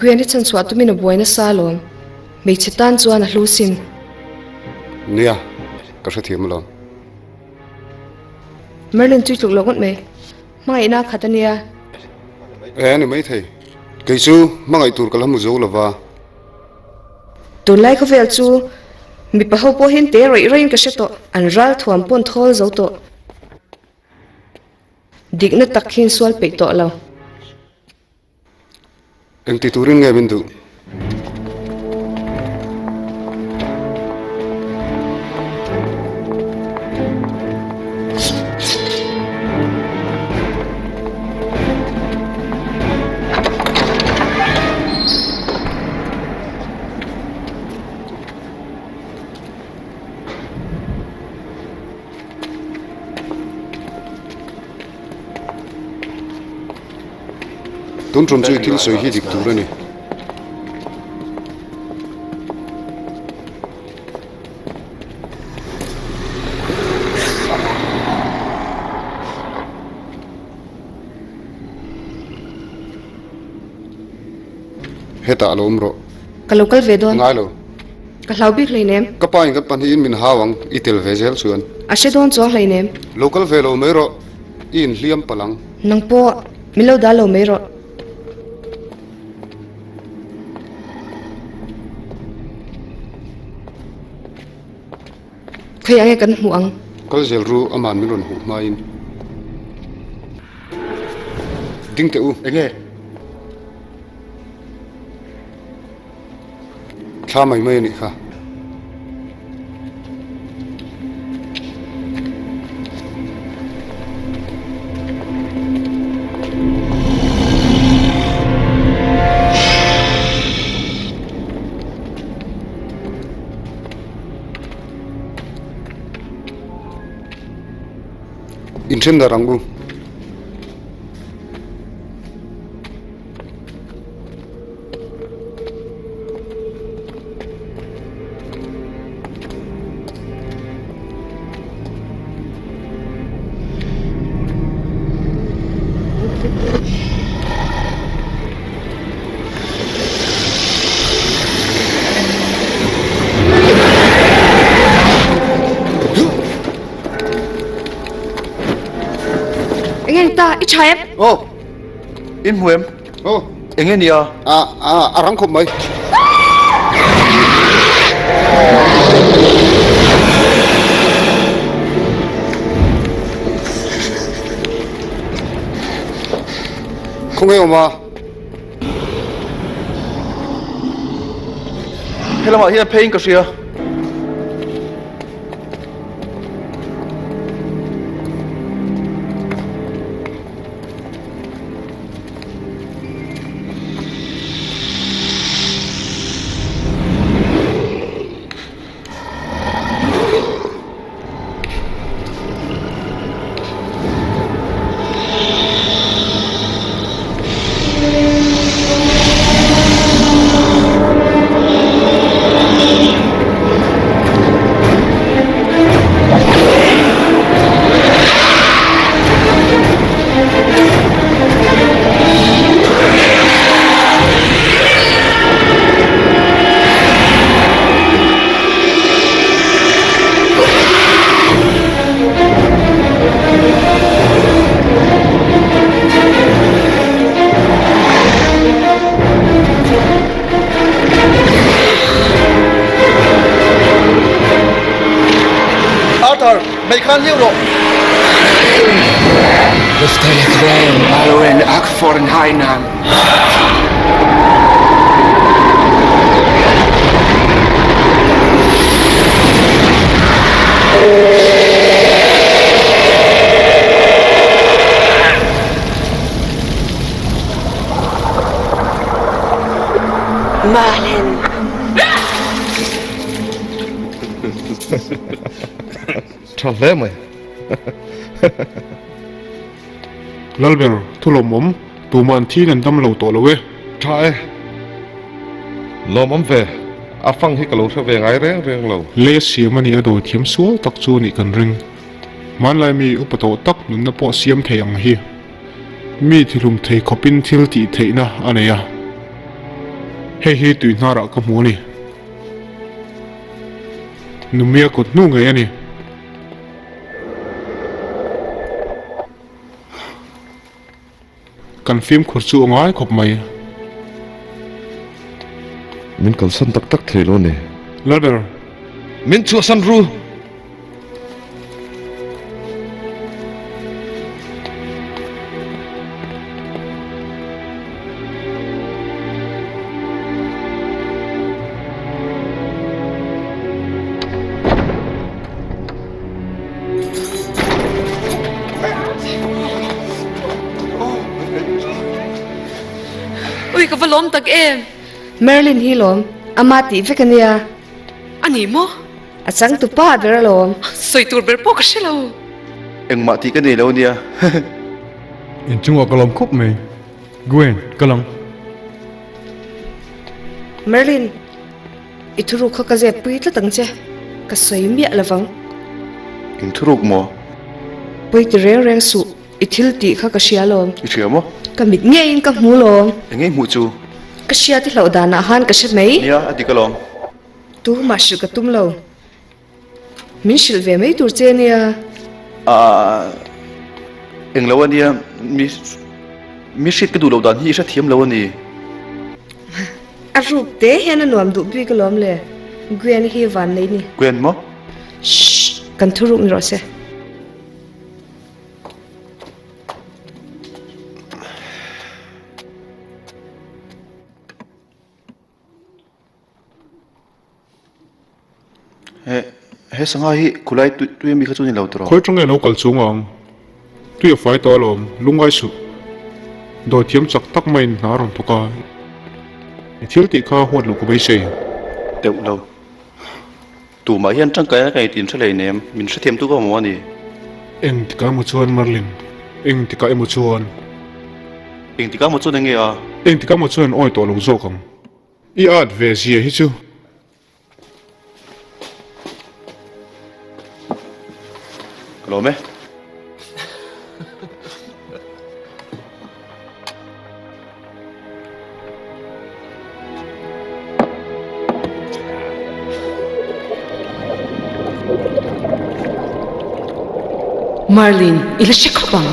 Gwen hi chhanchhuah tumin a buai nasa alawm. Hmeichhe tan chuan a hlu sin. Nia, ka hrethiam alawm. Merlin chu i tluk lo ngawt mai. Hmangaihna a khat a nia. E a ni maithei. Kei chu hmangaih tur ka la hmu zo lo va. Tunlai khawvel chu mipa ho pawh hian te rawih rawih in ka hre tawh. An ral thuam pawn thawl zo tawh. Dikna tak hi in sual peih tawh lo. Engti turin nge min duh? Tun tum chu i thil sawi hi dik tur a ni. Hetah a lo awm rawh. Ka lo kal ve dawn. Ngai lo. Ka hlau bik hleinem. Ka pa in kan pahnihin min hau ang i tel ve zel chuan. A hre dawn chuang hleinem. Lo kal ve lo mai rawh. I inhliam palh ang. Nang pawh min lo dah lo mai rawh. Khawiah nge kan hmuh ang? Kal zel ru aman min rawn hmuh hmain. Ding teh u. Enge? Thla mai mai a nih kha. Inthen dar ang u. Enge ni ta i tha em? Aw in hmu em? Aw. Enge nia? A a a rang khawp mai. Khawnge awm a? Helamah hian pheiin ka hria. Arthur, mei khan hliau rawh! Merlin. Tha hle mai. Lalber, thu lawmawm, tuman thin an dam lo tawh lo e. Tha e. Lawmawm ve, a fang hi ka lo hre ve ngai reng reng lo. Le siam a nih a dawi thiam sual tak chu nih kan ring. Hmanlai mi upa tawh tak nunna pawh siam thei ang hi. Mi thihlum thei khawpin thil tih theihna a nei a. Hei hi tui hnarah ka hmu a ni. Numia kut hnu ngei a ni. Kan fimkhur chu a ngai khawp mai. Min kalsan tak tak thei lo ni. Lalber. Min chhuahsan ru. Ui ka va lawm tak em. Merlin hi lawm, ama tih vek ania. A ni maw? A changtu pa ber alawm. Sawi tur ber pawh ka hre lo. Engmah tih ka nei lo ania. Inchungah ka lawm khawp mai. Gwen, ka lang. Merlin, i thuruk kha ka zep pui tlat ang che. Ka sawi miah lovang. Eng thuruk maw? Pawi ti reng reng suh, i thil tih kha ka hria alawm. I hria maw? Ka mit ngeiin ka hmu lawm. Eng ngei hmuh chu? Ka hria ti hlauh danah khan ka hre mai. Nia, a dik alawm. Tumah hrilh ka tum lo. Min hrilh ve mai tur che ania. Aah englo ania mi mi hriat ka duh loh dan hi i hrethiam lo ani. A ruk te hian a nuam duh bik alawm le. Gwen hi van nei ni. Gwen maw? Shh kan thu ruk ni rawh se. He he sangha hi khulai tui tui ami kha chu ni lo tawh. Khawi tang nge lo kal chung ang? Tui a fai tawh alawm, lungngai suh. Dawi thiam chak tak maiin hna a rawn thawk a, i thil tih kha huat loh ka beisei. Deuh lo. Tumah hian tangkai a ka eitin hre hlei nem, min hrethiam tu ka awm a ni. Eng tikah emaw chuan Merlin, eng tikah emaw chuan. Eng tikah emaw chuan enge a? Eng tikah emaw chuan awi tawh lo zawk ang. I at ve zia hi chu. Ka lawm e. Marlin, i la hre khawp ang.